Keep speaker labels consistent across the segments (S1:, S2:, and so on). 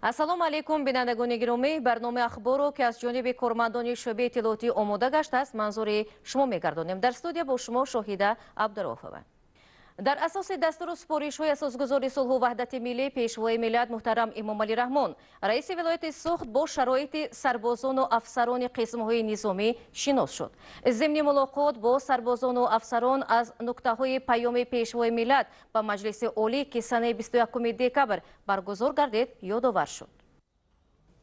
S1: Ассалому алайкум, бинандагони гиромӣ. Барномаи ахборро, ки аз ҷониби кормандони шӯъбаи иттилоотӣ омода гаштааст, манзури шумо мегардонем. Дар студия бо шумо Шоҳида Абдурофова. Дар асоси дастуру супоришҳои асосгузори сулҳу ваҳдати миллӣ, Пешвои миллат муҳтарам Эмомалӣ Раҳмон, раиси вилояти Суғд бо шароити сарбозону афсарони қисмҳои низомӣ шинос шуд. Зимни мулоқот бо сарбозону афсарон аз нуктаҳои паёми Пешвои миллат ба Маҷлиси Олӣ, ки санаи 21 декабр баргузор гардид, ёдовар шуд.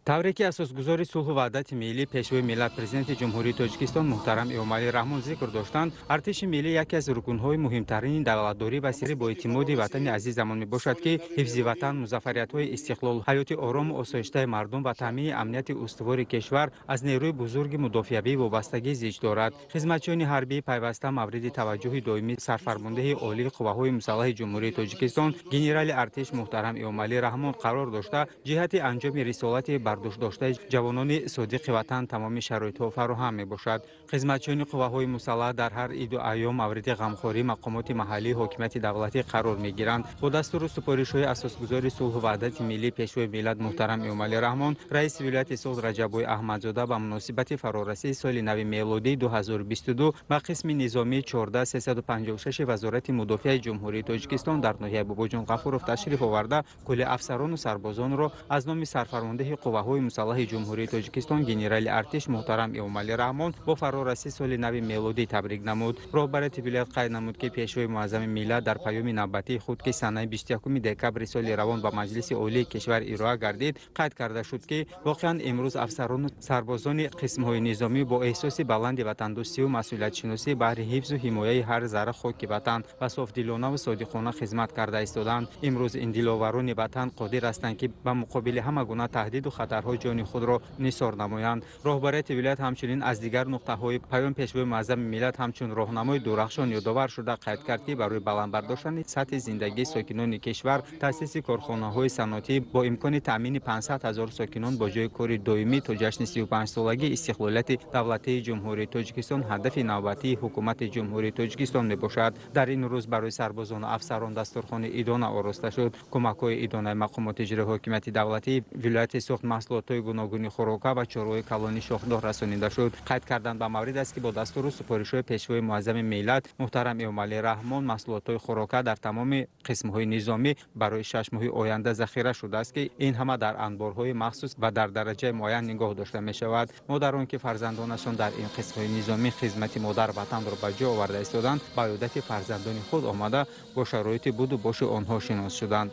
S2: Тавре ки асосгузори сулҳу ваҳдати миллӣ, Пешвои миллат, Президенти Ҷумҳурии Тоҷикистон муҳтарам Эмомалӣ Раҳмон зикр доштанд, артиши миллӣ яке аз рукунҳои муҳимтарини давлатдорӣ ва сири боэътимоди ватани азизамон мебошад, ки ҳифзи ватан, музаффариятҳои истиқлол, ҳаёти орому осоиштаи мардум ва таъмини амнияти устувори кишвар аз нерӯи бузурги мудофиавӣ вобастагӣ зич дорад. Хизматчиёни ҳарбӣ пайваста мавриди таваҷҷӯҳи доимии Сарфармондеҳи Олии Қувваҳои Мусаллаҳи Ҷумҳурии Тоҷикистон, генерали артиш муҳтарам Эмомалӣ Раҳмон қарор дошта, ҷиҳати анҷоми рисолати бардӯшдоштаи ҷавонони содиқи ватан тамоми шароитҳо фароҳам мебошад. Хизматчиёни қувваҳои мусаллаҳ дар ҳар иду айём мавриди ғамхории мақомоти маҳаллии ҳокимияти давлатӣ қарор мегиранд. Бо дастуру супоришҳои асосгузори сулҳу ваҳдати миллӣ, Пешвои миллат муҳтарам Эмомалӣ Раҳмон, раиси вилояти Суғд Раҷаббой Аҳмадзода ба муносибати фарорасии соли нави мелодӣ 2022 ба қисми низомии 14356 Вазорати мудофиаи Ҷумҳурии Тоҷикистон дар ноҳияи Бобоҷон Ғафуров ташриф оварда, кулли афсарону сарбозонро аз номи Сарфармондеҳи Қувваҳои Мусаллаҳи Ҷумҳурии Тоҷикистон, генерали артиш муҳтарам Эмомалӣ Раҳмон бо фарорасии соли нави мелодӣ табрик намуд. Роҳбарияти вилоят қайд намуд, ки Пешвои муаззами миллат дар паёми навбатии худ, ки санаи 21 декабри соли равон ба Маҷлиси Олии кишвар ироа гардид, қайд карда шуд, ки воқеан имрӯз афсарону сарбозони қисмҳои низомӣ бо эҳсоси баланди ватандӯстию масъулиятшиносӣ баҳри ҳифзу ҳимояи ҳар зарра хоки ватан ва софдилонаву содиқона хизмат карда истодаанд. Имрӯз ин диловарони ватан қодир ҳастанд, ки ба муқобили ҳама гуна таҳдиду хатарҳо ҷони худро нисор намоянд. Роҳбарияти вилоят ҳамчунин аз дигар нуқтаҳои паём Пешвои муаззами миллат ҳамчун роҳнамои дурахшон ёдовар шуда, қайд кард, ки барои баланд бардоштани сатҳи зиндагии сокинони кишвар таъсиси корхонаҳои саноатӣ бо имкони таъмини 500 ҳазор сокинон бо ҷои кори доимӣ то ҷашни 35-солагии истиқлолияти давлатии Ҷумҳурии Тоҷикистон ҳадафи навбатии Ҳукумати Ҷумҳурии Тоҷикистон мебошад. Дар ин рӯз барои сарбозону афсарон дастурхони идона ороста шуд. Кӯмакҳои идонаи мақомоти иҷрои ҳокимияти давлатии вилояти Суғд маҳсулотҳои гуногуни хӯрока ва чорвои калони шохдор расонида шуд. Қайд кардан ба маврид аст, ки бо дастуру супоришҳои Пешвои муаззами миллат муҳтарам Эмомалӣ Раҳмон маҳсулотҳои хӯрока дар тамоми қисмҳои низомӣ барои 6 моҳи оянда захира шудааст, ки ин ҳама дар анборҳои махсус ва дар дараҷаи муайян нигоҳ дошта мешавад. Модарон, ки фарзандонашон дар ин қисмҳои низомӣ хизмати модар ватанро ба ҷо оварда истоданд, ба ёдати фарзандони худ омада, бо шароити буду боши онҳо шинос шуданд.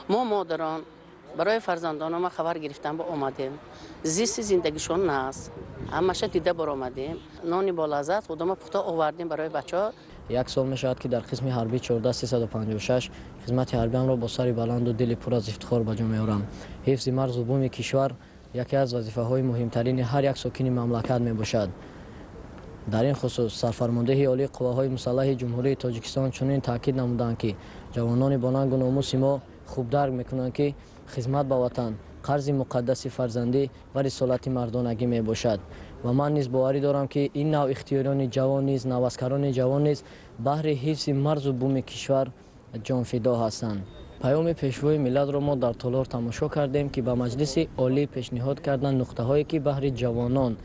S3: Мо, модарон, барои фарзандонама хабар гирифтан ба омадем. Зисти зиндагишон наст, ҳамаша дида баромадем. Нони болаззат худома пухта овардем барои бачаҳо.
S4: Як сол мешавад, ки дар қисми ҳарбии 14356 хизмати ҳарбиамро бо сари баланду дили пур аз ифтихор ба ҷо меорам. Ҳифзи марзу буми кишвар яке аз вазифаҳои муҳимтарини ҳар як сокини мамлакат мебошад. Дар ин хусус Сарфармондеҳи Олии Қувваҳои Мусаллаҳи Ҷумҳурии Тоҷикистон чунин таъкид намуданд, ки ҷавонони бонангу номуси мо хуб дарк мекунанд, ки хизмат ба ватан қарзи муқаддаси фарзандӣ ва рисолати мардонагӣ мебошад. Ва ман низ боварӣ дорам, ки ин нав ихтиёриёни ҷавон низ, наваскарони ҷавон низ баҳри ҳифзи марзу буми кишвар ҷонфидо ҳастанд. Паёми Пешвои миллатро мо дар толор тамошо кардем, ки ба Маҷлиси Олӣ пешниҳод карданд нуқтаҳое, ки баҳри ҷавонон,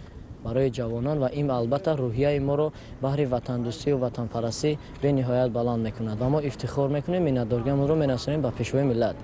S4: барои ҷавонон, ва ин албатта рӯҳияи моро баҳри ватандӯстию ватанпарастӣ бениҳоят баланд мекунад ва мо ифтихор мекунем, миннатдоргиамонро мерасонем ба Пешвои миллат.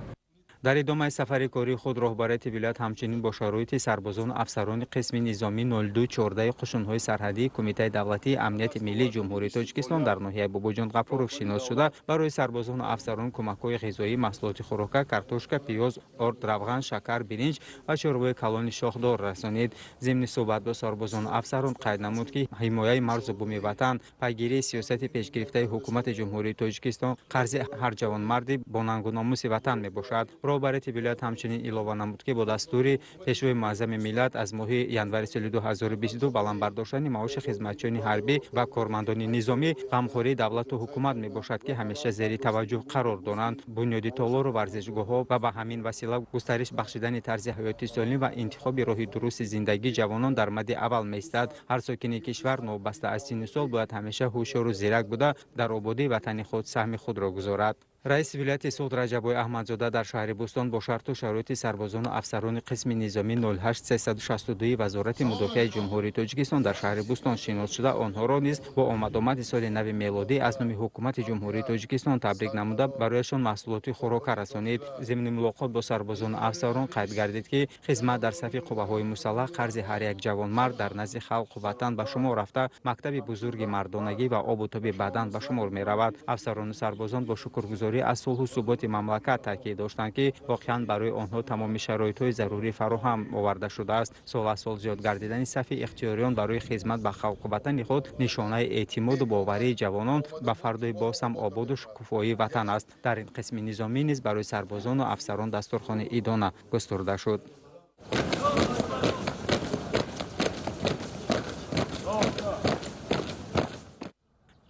S2: Дар идомаи сафари кории худ роҳбарияти вилоят ҳамчунин бо шароити сарбозону афсарони қисми низомии 0214 қушунҳои сарҳадии Кумитаи давлатии амнияти миллии Ҷумҳурии Тоҷикистон дар ноҳияи Бобоҷон Ғафуров шинос шуда, барои сарбозону афсарон кӯмакҳои ғизоӣ, маҳсулоти хӯрока, картошка, пиёз, орд, равған, шакар, биринҷ ва чорвои калони шохдор расонид. Зимни суҳбат бо сарбозону афсарон қайд намуд, ки ҳимояи марзу буми ватан, пайгирии сиёсати пешгирифтаи Ҳукумати Ҷумҳурии Тоҷикистон қарзи ҳар ҷавонмарди бонангу номуси ватан мебошад. Роҳбарияти вилоят ҳамчунин илова намуд, ки бо дастури Пешвои муаззами миллат аз моҳи январи соли 2022 баланд бардоштани маоши хизматчиёни ҳарбӣ ва кормандони низомӣ ғамхории давлату ҳукумат мебошад, ки ҳамеша зери таваҷҷӯҳ қарор доранд. Бунёди толору варзишгоҳҳо ва ба ҳамин васила густариш бахшидани тарзи ҳаёти солим ва интихоби роҳи дурусти зиндагии ҷавонон дар мадди аввал меистад. Ҳар сокини кишвар новобаста аз синну сол бояд ҳамеша ҳушёру зирак буда, дар ободии ватани худ саҳми худро гузорад. Раиси вилояти Суғд Раҷаббой Аҳмадзода дар шаҳри Бӯстон бо шарту шароити сарбозону афсарони қисми низомии 08362 Вазорати мудофиаи Ҷумҳурии Тоҷикистон дар шаҳри Бӯстон шинос шуда, онҳоро низ бо омадомади соли нави мелодӣ аз номи ҳукумати Ҷумҳурии Тоҷикистон табрик намуда, барояшон маҳсулоти хӯрока расонид. Зимни мулоқот бо сарбозону афсарон қайд гардид, ки хизмат дар сафи қувваҳои мусаллаҳ қарзи ҳар як ҷавонмард дар назди халқу ватан ба шумор рафта, мактаби бузурги мардонагӣ ва обу тоби бадан ба шумор меравад. Афсарону сарбозон бо шукргузорӣ аз сулҳу суботи мамлакат таъкид доштанд, ки воқеан барои онҳо тамоми шароитҳои зарурӣ фароҳам оварда шудааст. Сол аз сол зиёд гардидани сафи ихтиёриён барои хизмат ба халқу ватани худ нишонаи эътимоду боварии ҷавонон ба фардои боз ҳам ободу шукуфоии ватан аст. Дар ин қисми низомӣ низ барои сарбозону афсарон дастурхони идона густурда шуд.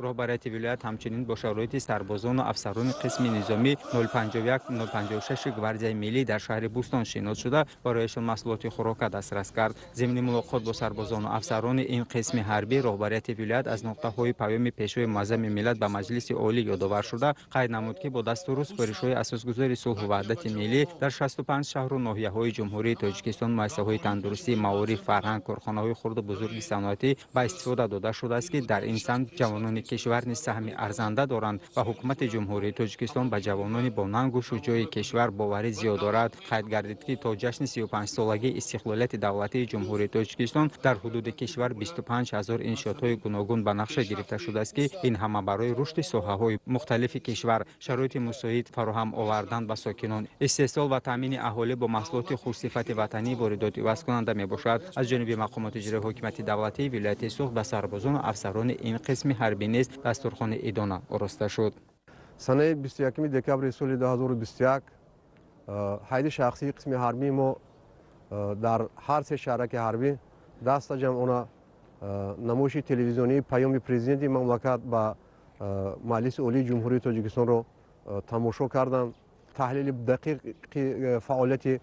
S2: Роҳбарияти вилоят ҳамчунин бо шароити сарбозону афсарони қисми низомӣ 051-056 гвардияи миллӣ дар шаҳри Бӯстон шинос шуда, барояшон маҳсулоти хӯрока дастрас кард. Зимни мулоқот бо сарбозону афсарони ин қисми ҳарбӣ роҳбарияти вилоят аз нуқтаҳои паёми Пешвои муаззами миллат ба Маҷлиси Олӣ ёдовар шуда, қайд намуд, ки бо дастуру супоришҳои асосгузори сулҳу ваҳдати миллӣ дар 65 шаҳру ноҳияҳои Ҷумҳурии Тоҷикистон муассисаҳои тандурустӣ, маориф, фарҳанг, корхонаҳои хурду бузурги саноатӣ ба истифода дода шудааст, ки дар ин самт ҷавонони кишвар низ саҳми арзанда доранд ва ҳукумати Ҷумҳурии Тоҷикистон ба ҷавонони бо нангу шуҷои кишвар боварӣ зиёд дорад. Қайд гардид, ки то ҷашни 35-солагии истиқлолияти давлатии Ҷумҳурии Тоҷикистон дар ҳудуди кишвар 25 ҳазор иншоотҳои гуногун ба нақша гирифта шудааст, ки ин ҳама барои рушди соҳаҳои мухталифи кишвар шароити мусоид фароҳам овардан ба сокинон, истеҳсол ва таъмини аҳолӣ бо маҳсулоти хушсифати ватанӣ воридот ивазкунанда мебошад. Аз ҷониби мақомоти иҷрои ҳокимияти давлатии вилояти Суғд ба сарбозону афсарони ин қисми ҳарбӣ низ дастурхони идона ороста шуд.
S5: Санаи 21 декабри соли 2021 ҳайди шахсии қисми ҳарбии мо дар ҳар се шаҳраки ҳарбӣ даста ҷамъона намоиши телевизионии паёми президенти мамлакат ба Маҷлиси Олии Ҷумҳурии Тоҷикистонро тамошо карданд. Таҳлили дақиқи фаъолияти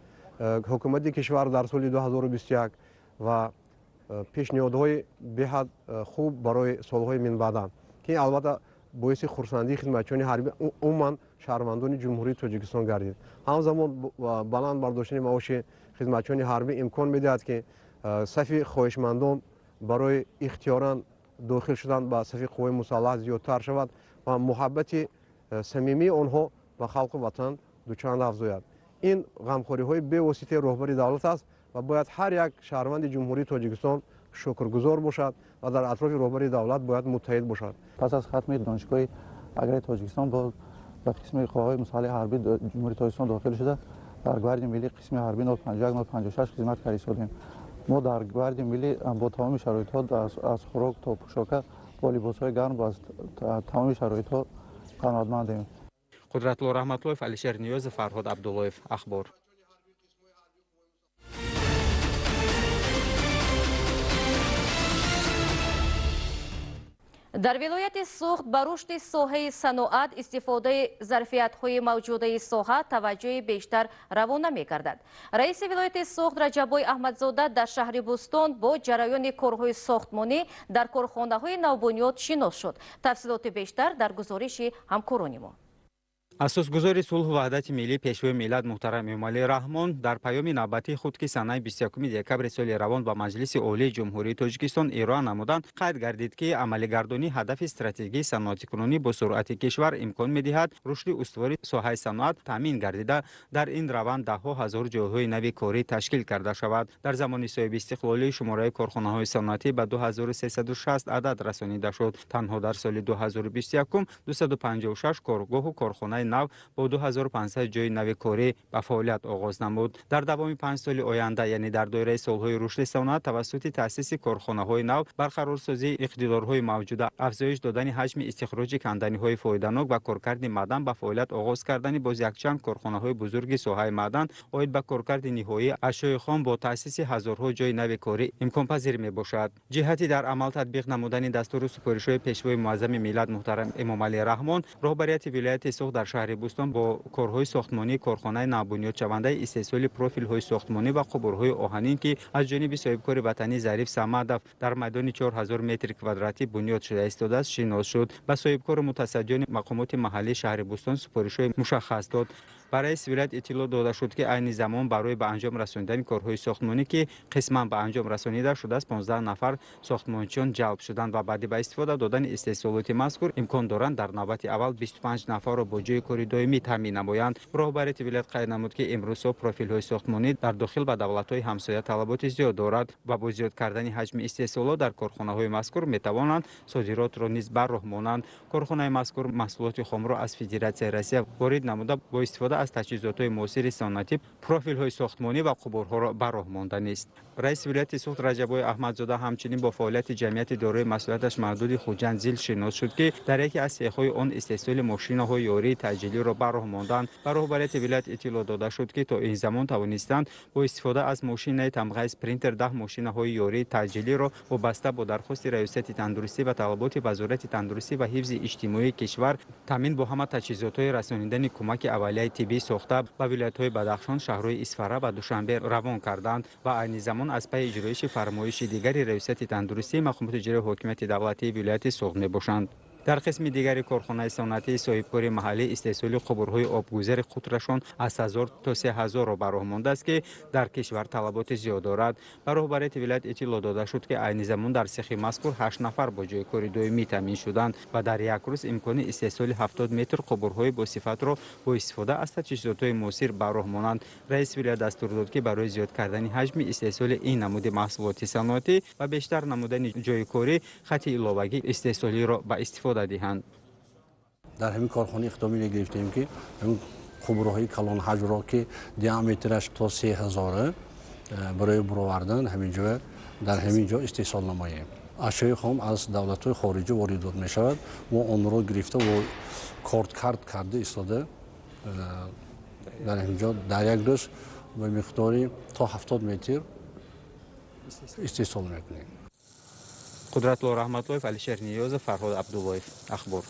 S5: ҳукумати кишвар дар соли 2021 ва пешниҳодҳои беҳад хуб барои солҳои минбаъда, ки албатта боиси хурсандии хизматчиёни ҳарбӣ, умуман шаҳрвандони Ҷумҳурии Тоҷикистон гардид. Ҳамзамон баланд бардоштани маоши хизматчиёни ҳарбӣ имкон медиҳад, ки сафи хоҳишмандон барои ихтиёран дохил шудан ба сафи қувваи мусаллаҳ зиёдтар шавад ва муҳаббати самимии онҳо ба халқу ватан дучанд афзояд. Ин ғамхориҳои бевоситаи роҳбари давлат аст ва бояд ҳар як шаҳрванди Ҷумҳурии Тоҷикистон шукргузор бошад ва дар атрофи роҳбари давлат бояд муттаҳид бошад.
S6: Пас аз хатми Донишгоҳи аграрии Тоҷикистон ба қисми қувваҳои мусаллаҳи ҳарбии Ҷумҳурии Тоҷикистон дохил шуда, дар Гвардияи миллӣ қисми ҳарбӣ 051-056 хизмат карда истодем. Мо дар Гвардияи миллӣ бо тамоми шароитҳо аз хӯрок то пӯшока, бо либосҳои гарм, аз тамоми шароитҳо қаноатмандем.
S2: Қудратулло Раҳматуллоев, Алишер Ниёзов, Фарҳод Абдуллоев, Ахбор.
S1: Дар вилояти Суғд ба рушди соҳаи саноат, истифодаи зарфиятҳои мавҷудаи соҳа таваҷҷӯҳи бештар равона мегардад. Раиси вилояти Суғд Раҷаббой Аҳмадзода дар шаҳри Бӯстон бо ҷараёни корҳои сохтмонӣ дар корхонаҳои навбунёд шинос шуд. Тафсилоти бештар дар гузориши ҳамкорони мо.
S2: Асосгузори сулҳу ваҳдати миллӣ, Пешвои миллат муҳтарам Эмомалӣ Раҳмон дар паёми навбатии худ, ки санаи 21 декабри соли равон ба Маҷлиси Олии Ҷумҳурии Тоҷикистон ироа намуданд, қайд гардид, ки амалигардонии ҳадафи стратегии саноатикунонӣ бо суръати кишвар имкон медиҳад рушди устувори соҳаи саноат таъмин гардида, дар ин раванд даҳҳо ҳазор ҷойҳои нави корӣ ташкил карда шавад. Дар замони соҳибистиқлолӣ шумораи корхонаҳои саноатӣ ба 2360 адад расонида шуд. Танҳо дар соли 2021 256 коргоҳу корхонаи нав бо 2500 ҷойи нави корӣ ба фаъолият оғоз намуд. Дар давоми 5 соли оянда, яъне дар доираи солҳои рушди саноат, тавассути таъсиси корхонаҳои нав, барқарорсозии иқтидорҳои мавҷуда, афзоиш додани ҳаҷми истихроҷи канданиҳои фоиданок ва коркарди маъдан, ба фаъолият оғоз кардани боз якчанд корхонаҳои бузурги соҳаи маъдан оид ба коркарди ниҳоии ашёи хом бо таъсиси ҳазорҳо ҷойи нави корӣ имконпазир мебошад. Ҷиҳати дар амал татбиқ намудани дастуру супоришҳои Пешвои муаззами миллат муҳтарам Эмомалӣ Раҳмон, роҳбарияти вилояти Суғд дар шаҳри шаҳри Бӯстон бо корҳои сохтмонии корхонаи навбунёдшавандаи истеҳсоли профилҳои сохтмонӣ ва қубурҳои оҳанин, ки аз ҷониби соҳибкори ватанӣ Зариф Самадов дар майдони 4000 метри квадратӣ бунёд шуда истодааст, шинос шуд. Ба соҳибкору мутасаддиёни мақомоти маҳаллии шаҳри Бӯстон супоришҳои мушаххас дод. Ба раиси вилоят иттилоъ дода шуд, ки айни замон барои ба анҷом расонидани корҳои сохтмонӣ, ки қисман ба анҷом расонида шудааст, 15 нафар сохтмончиён ҷалб шуданд ва баъди ба истифода додани истеҳсолоти мазкур имкон доранд дар навбати аввал 25 нафарро бо ҷойи кори доимӣ таъмин намоянд. Роҳбарияти вилоят қайд намуд, ки имрӯзҳо профилҳои сохтмонӣ дар дохил ба давлатҳои ҳамсоя талаботи зиёд дорад ва бо зиёд кардани ҳаҷми истеҳсолот дар корхонаҳои мазкур метавонанд содиротро низ бар роҳ монанд. Корхонаи мазкур маҳсулоти хомро аз Федератсияи Россия ворид намуда, бо истифода аз таҷҳизотҳои муосири саноатӣ профилҳои сохтмонӣ ва қубурҳоро ба роҳ монда нест. Раиси вилояти Суғд Раҷаббой Аҳмадзода ҳамчунин бо фаъолияти ҷамъияти дорои масъулияташ маҳдуди Хуҷанд зил шинос шуд, ки дар яке аз сехҳои он истеҳсоли мошинаҳои ёрии таъҷилиро ба роҳ монданд. Ба роҳбарияти вилоят иттилоъ дода шуд, ки то ин замон тавонистанд бо истифода аз мошинаи тамғаи Спринтер 10 мошинаҳои ёрии таъҷилиро вобаста бо дархости Раёсати тандурустӣ ва талаботи Вазорати тандурустӣ ва ҳифзи иҷтимоии кишвар таъмин бо ҳама таҷҳизотҳои расонидани кӯмаки аввалияи тиббӣ сохта ба вилоятҳои Бадахшон, шаҳрҳои Исфара ва Душанбе равон карданд ва айни замон аз пайи иҷроиши фармоиши дигари Раёсати тандурустӣ мақомоти иҷроии ҳокимияти давлатии вилояти Суғд мебошанд. Дар қисми дигари корхонаи саноатии соҳибкори маҳаллӣ истеҳсоли қубурҳои обгузари қутрашон аз 1000 то 3000-ро ба роҳ мондааст, ки дар кишвар талаботи зиёд дорад. Ба роҳбарияти вилоят иттилоъ дода шуд, ки айни замон дар сехи мазкур 8 нафар бо ҷойи кори доимӣ таъмин шуданд ва дар як рӯз имкони истеҳсоли 70 метр қубурҳои босифатро бо истифода аз таҷҳизотҳои муосир ба роҳ монанд. Раиси вилоят дастур дод, ки барои зиёд кардани ҳаҷми истеҳсоли ин намуди маҳсулоти саноатӣ ва бештар намудани ҷойи корӣ хати иловагии истеҳсолиро ба истифода диҳанд.
S7: Дар ҳамин корхона иқдоме гирифтем, ки ҳамин қубурҳои калонҳаҷмро, ки диаметраш то 3000 барои буровардан ҳамин ҷо дар ҳамин ҷо истеҳсол намоем. Ашёи хом аз давлатҳои хориҷӣ воридот мешавад. Мо онро гирифта кордкард карда истода дар ҳамин ҷо дар як рӯз ба миқдори то 70 метр истеҳсол мекунем.
S2: Қудратулло Раҳматуллоев, Алишер Ниёзов, Фарҳод Абдуллоев. Ахбор.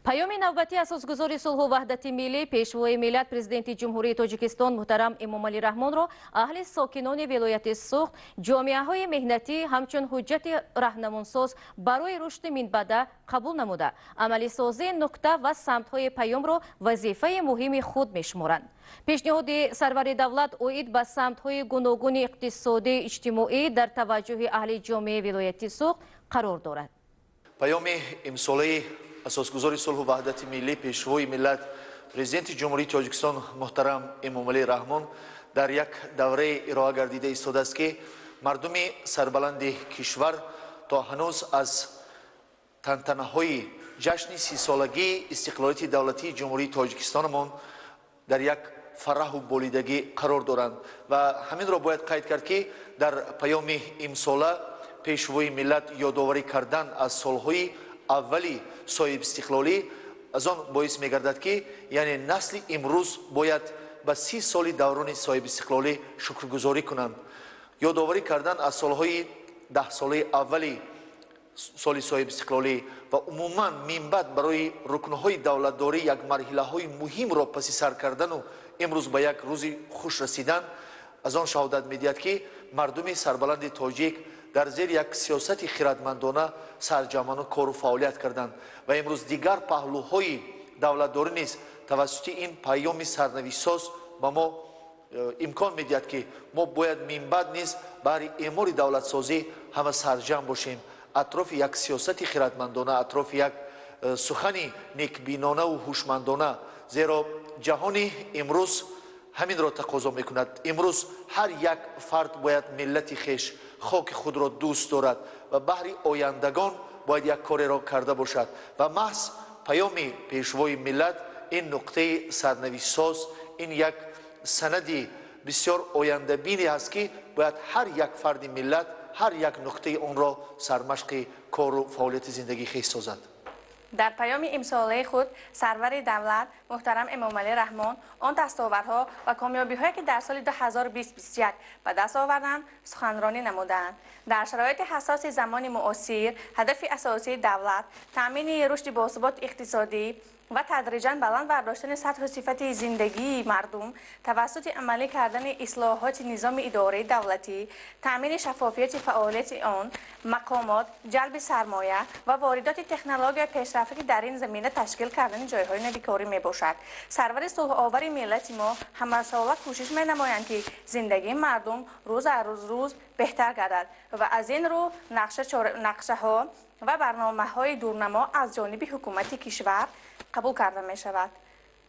S1: Паёми навбатӣ асосгузори сулҳу ваҳдати миллӣ, пешвои миллат, президенти Ҷумҳурии Тоҷикистон муҳтарам Эмомалӣ Раҳмонро аҳли сокинони вилояти Суғд, ҷомеаҳои меҳнатӣ ҳамчун ҳуҷҷати раҳнамунсоз барои рушди минбаъда қабул намуда, амалисозии нуқта ва самтҳои паёмро вазифаи муҳими худ мешуморанд. Пешниҳоди сарвари давлат оид ба самтҳои гуногуни иқтисодӣ, иҷтимоӣ дар таваҷҷӯҳи аҳли ҷомеаи вилояти Суғд қарор дорад.
S8: Паёми имсолаи асосгузори сулҳу ваҳдати миллӣ, пешвои миллат, президенти Ҷумҳурии Тоҷикистон муҳтарам Эмомалӣ Раҳмон дар як давраи ироа гардида истодааст, ки мардуми сарбаланди кишвар то ҳанӯз аз тантанаҳои ҷашни 30-солагии истиқлолияти давлатии Ҷумҳурии Тоҷикистонамон дар як фараҳу болидагӣ қарор доранд. Ва ҳаминро бояд қайд кард, ки дар паёми имсола пешвои миллат ёдоварӣ кардан аз солҳои аввали соҳибистиқлолӣ аз он боис мегардад, ки яъне насли имрӯз бояд ба 30 соли даврони соҳибистиқлолӣ шукргузорӣ кунанд. Ёдоварӣ кардан аз солҳои 10-солаи аввали соли соҳибистиқлолӣ ва умуман минбаъд барои рукнҳои давлатдорӣ як марҳилаҳои муҳимро паси сар кардану имрӯз ба як рӯзи хуш расидан аз он шаҳодат медиҳад, ки мардуми сарбаланди тоҷик дар зери як сиёсати хиратмандона сарҷамъона кору фаъолият карданд ва имрӯз дигар паҳлӯҳои давлатдорӣ низ тавассути ин паёми сарнавиштсоз ба мо имкон медиҳад, ки мо бояд минбаъд низ баҳри эъмори давлатсозӣ ҳама сарҷамъ бошем, атрофи як сиёсати хиратмандона, атрофи як сухани некбинонаву ҳушмандона, зеро ҷаҳони имрӯз ҳаминро тақозо мекунад. Имрӯз ҳар як фард бояд миллати хеш, хоки худро дӯст дорад ва баҳри ояндагон бояд як кореро карда бошад. Ва маҳз паёми пешвои миллат ин нуқтаи сарнавиштсоз, ин як санади бисёр ояндабине ҳаст, ки бояд ҳар як фарди миллат ҳар як нуқтаи онро сармашқи кору фаъолияти зиндагии хеш созад.
S9: Дар паёми имсолаи худ сарвари давлат муҳтарам Эмомалӣ Раҳмон он дастовардҳо ва комёбиҳое ки дар соли 2020-21 ба даст оварданд, суханронӣ намуданд. Дар шароити ҳассоси замони муосир ҳадафи асосии давлат таъмини рушди босубот иқтисодӣ ва тадриҷан баланд бардоштани сатҳу сифати зиндагии мардум тавассути амалӣ кардани ислоҳоти низоми идораи давлатӣ, таъмини шаффофияти фаъолияти он, мақомот, ҷалби сармоя ва воридоти технологияи пешрафта ки дар ин замина ташкил кардани ҷойҳои нави корӣ мебошад. Сарвари сулҳовари миллати мо ҳамасола кӯшиш менамоянд, ки зиндагии мардум рӯз аз рӯз беҳтар гардад ва аз ин рӯ нақшаҳо ва барномаҳои дурнамо аз ҷониби ҳукумати кишвар қабул карда мешавад.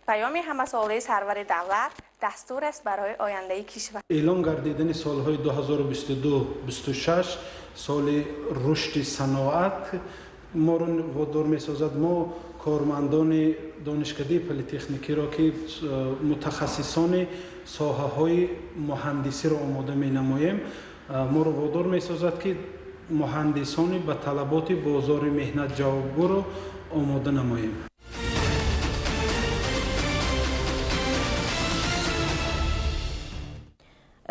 S9: Паёми ҳамасолаи сарвари давлат дастур аст барои ояндаи кишвар.
S10: Эълон гардидани солҳои 2022-26 соли рушди саноат моро водор месозад. Мо кормандони донишкадаи политехникиро, ки мутахассисони соҳаҳои муҳандисиро омода менамоем, моро водор месозад, ки муҳандисони ба талаботи бозори меҳнат ҷавобгӯро омода намоем.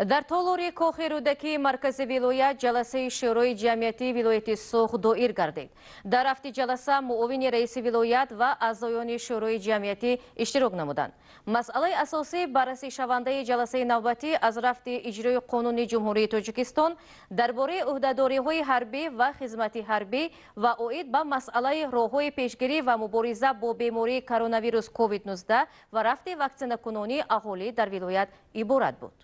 S1: Дар толори Кохи Рӯдакии маркази вилоят ҷаласаи Шӯрои ҷамъиятии вилояти Суғд доир гардид. Дар рафти ҷаласа муовини раиси вилоят ва аъзоёни Шӯрои ҷамъиятӣ иштирок намуданд. Масъалаи асосии баррасишавандаи ҷаласаи навбатӣ аз рафти иҷрои қонуни Ҷумҳурии Тоҷикистон дар бораи ӯҳдадориҳои ҳарбӣ ва хизмати ҳарбӣ ва оид ба масъалаи роҳҳои пешгирӣ ва мубориза бо бемории коронавирус COVID-19 ва рафти ваксинакунонии аҳолӣ дар вилоят иборат буд.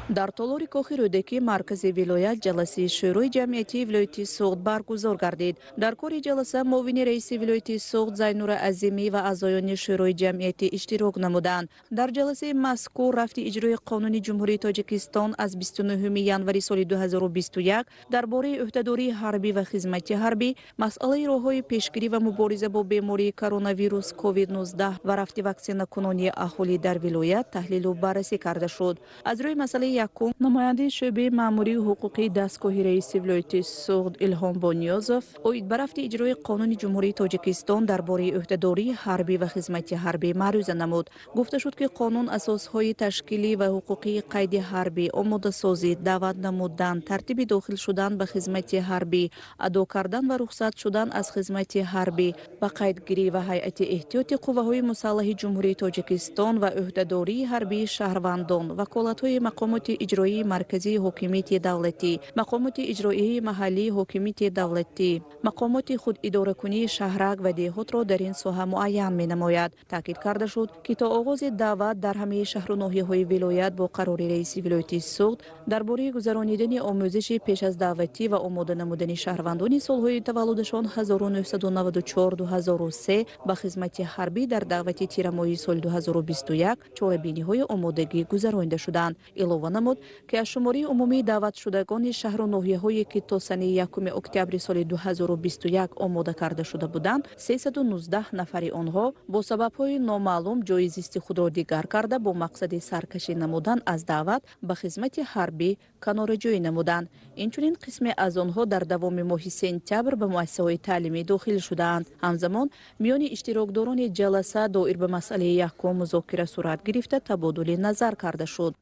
S11: Дар толори Кохи Рӯдакии маркази вилоят ҷаласаи Шӯрои ҷамъиятии вилояти Суғд баргузор гардид. Дар кори ҷаласа муовини раиси вилояти Суғд Зайнура Азимӣ ва аъзоёни Шӯрои ҷамъиятӣ иштирок намуданд. Дар ҷаласаи мазкур рафти иҷрои қонуни Ҷумҳурии Тоҷикистон аз 29 январи соли 2021 дар бораи ӯҳдадории ҳарбӣ ва хизмати ҳарбӣ, масъалаи роҳҳои пешгирӣ ва мубориза бо бемории коронавирус COVID-19 ва рафти ваксинакунонии аҳолӣ дар вилоят таҳлилу баррасӣ карда шуд. Аз рӯи масъалаи якум намояндаи шӯъбаи маъмурию ҳуқуқии дастгоҳи раиси вилояти Суғд Илҳом Бониёзов оид ба рафти иҷрои қонуни Ҷумҳурии Тоҷикистон дар бораи ӯҳдадории ҳарбӣ ва хизмати ҳарбӣ маърӯза намуд. Гуфта шуд, ки қонун асосҳои ташкилӣ ва ҳуқуқии қайди ҳарбӣ, омодасозӣ, даъват намудан, тартиби дохил шудан ба хизмати ҳарбӣ, адо кардан ва рухсат шудан аз хизмати ҳарбӣ, ба қайдгирӣ ва ҳайати эҳтиёти қувваҳои мусаллаҳи Ҷумҳурии Тоҷикистон ва ӯҳдадории ҳарбии шаҳрвандон, ваколатҳои мақомоти иҷроии марказии ҳокимияти давлатӣ, мақомоти иҷроии маҳаллии ҳокимияти давлатӣ, мақомоти худидоракунии шаҳрак ва деҳотро дар ин соҳа муайян менамояд. Таъкид карда шуд, ки то оғози даъват дар ҳамаи шаҳру ноҳияҳои вилоят бо қарори раиси вилояти Суғд дар бораи гузаронидани омӯзиши пеш аз даъватӣ ва омода намудани шаҳрвандони солҳои таваллудашон 1994-2003 ба хизмати ҳарбӣ дар даъвати тирамоҳи соли 2021 чорабиниҳои омодагӣ гузаронида шуданд. Илова намуд, ки аз шумории умумии даъватшудагони шаҳру ноҳияҳое ки то санаи 1 октябри соли 2021 омода карда шуда буданд, 319 нафари онҳо бо сабабҳои номаълум ҷои зисти худро дигар карда бо мақсади саркашӣ намудан аз даъват ба хизмати ҳарбӣ канораҷӯӣ намуданд. Инчунин қисме аз онҳо дар давоми моҳи сентябр ба муассисаҳои таълимӣ дохил шудаанд. Ҳамзамон миёни иштирокдорони ҷаласа доир ба масъалаи якум музокира сурат гирифта табодули назар карда шуд.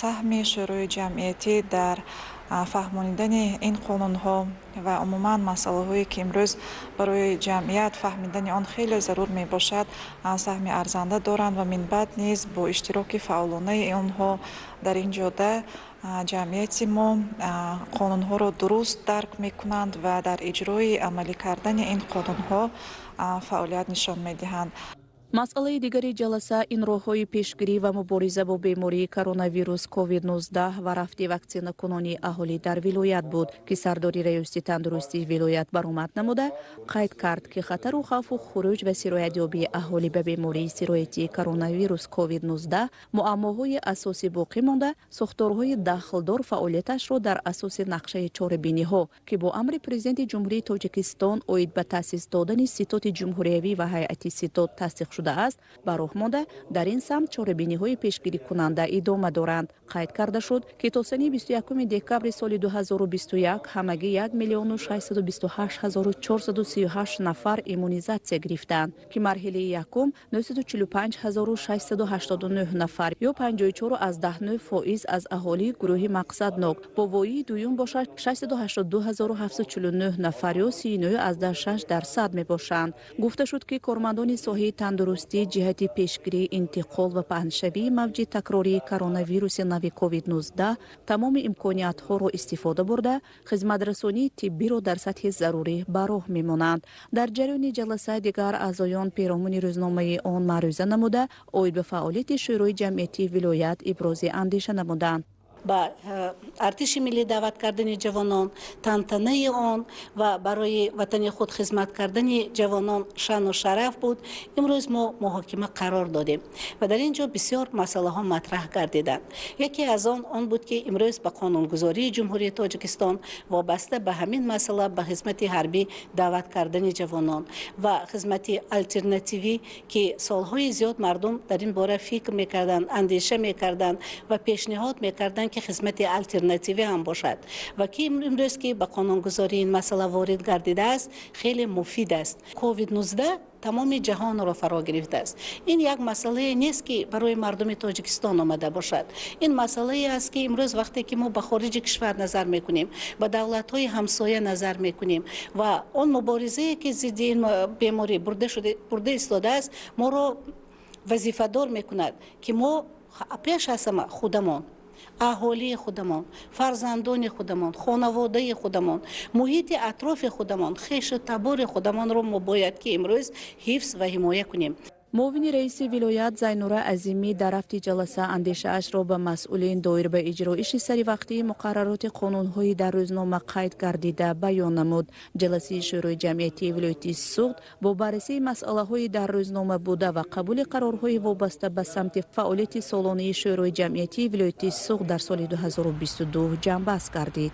S12: Саҳми Шӯрои ҷамъиятӣ дар фаҳмонидани ин қонунҳо ва умуман масъалаҳое ки имрӯз барои ҷамъият фаҳмидани он хеле зарур мебошад, саҳми арзанда доранд ва минбаъд низ бо иштироки фаъолонаи онҳо дар ин ҷода ҷамъияти мо қонунҳоро дуруст дарк мекунанд ва дар иҷрои амалӣ кардани ин қонунҳо фаъолият нишон медиҳанд.
S11: Масъалаи дигари ҷаласа ин роҳҳои пешгирӣ ва мубориза бо бемории коронавирус COVID-19 ва рафти ваксинакунонии аҳолӣ дар вилоят буд, ки сардори раёсати тандурустии вилоят баромад намуда қайд кард, ки хатару хавфу хуруҷ ва сироятёбии аҳолӣ ба бемории сироятии коронавирус COVID-19 муаммоҳои асосӣ боқӣ монда, сохторҳои дахлдор фаъолияташро дар асоси нақшаи чорабиниҳо, ки бо амри Президенти Ҷумҳурии Тоҷикистон оид ба таъсис додани Ситоди ҷумҳуриявӣ ва ҳайати ситод тасдиқ шуда шудааст, ба роҳ монда, дар ин самт чорабиниҳои пешгирикунанда идома доранд. Қайд карда шуд, ки то санаи 21 декабри соли 2021 ҳамагӣ 1 миллиону 628 ҳазору 438 нафар иммунизатсия гирифтаанд, ки марҳилаи якум 945 ҳазору 689 нафар ё 54,9% аз аҳолии гурӯҳи мақсаднок, бо воии дуюм бошад 682 ҳазору 749 нафар ё 39,6% мебошанд. Гуфта шуд, ки кормандони соҳаи тандурустӣ ҷиҳати пешгирии интиқол ва паҳншавии мавҷи такрории коронавируси нави COVID-19 тамоми имкониятҳоро истифода бурда, хизматрасонии тиббиро дар сатҳи зарурӣ ба роҳ мемонанд. Дар ҷараёни ҷаласа дигар аъзоён перомуни рӯзномаи он маърӯза намуда, оид ба фаъолияти Шӯрои ҷамъиятии вилоят ибрози андеша намуданд.
S13: Ба артиши миллӣ даъват кардани ҷавонон, тантанаи он ва барои ватани худ хизмат кардани ҷавонон шаъну шараф буд. Имрӯз мо муҳокима қарор додем ва дар ин ҷо бисёр масъалаҳо матраҳ гардиданд. Яке аз он буд, ки имрӯз ба қонунгузории Ҷумҳурии Тоҷикистон вобаста ба ҳамин масъала, ба хизмати ҳарбӣ даъват кардани ҷавонон ва хизмати алтернативӣ, ки солҳои зиёд мардум дар ин бора фикр мекарданд, андеша мекарданд ва пешниҳод мекарданд, ки хизмати алтернативӣ ҳам бошад ва ки имрӯз ки ба қонунгузории ин масъала ворид гардидааст, хеле муфид аст. COVID-19 тамоми ҷаҳонро фаро гирифтааст. Ин як масъалае нест, ки барои мардуми Тоҷикистон омада бошад. Ин масъалае аст, ки имрӯз вақте ки мо ба хориҷи кишвар назар мекунем, ба давлатҳои ҳамсоя назар мекунем ва он муборизае, ки зидди ин беморӣ бурда истодааст, моро вазифадор мекунад, ки мо пеш аз ҳама худамон, аҳолии худамон, фарзандони худамон, хонаводаи худамон, муҳити атрофи худамон, хешу табори худамонро мо бояд ки имрӯз ҳифз ва ҳимоя кунем.
S11: Муовини раиси вилоят Зайнура Азимӣ дар рафти ҷаласа андешаашро ба масъулин доир ба иҷроиши саривақтии муқаррароти қонунҳои дар рӯзнома қайд гардида баён намуд. Ҷаласаи Шӯрои ҷамъиятии вилояти Суғд бо баррасии масъалаҳои дар рӯзнома буда ва қабули қарорҳои вобаста ба самти фаъолияти солонаи Шӯрои ҷамъиятии вилояти Суғд дар соли 2022 ҷамъбаст гардид.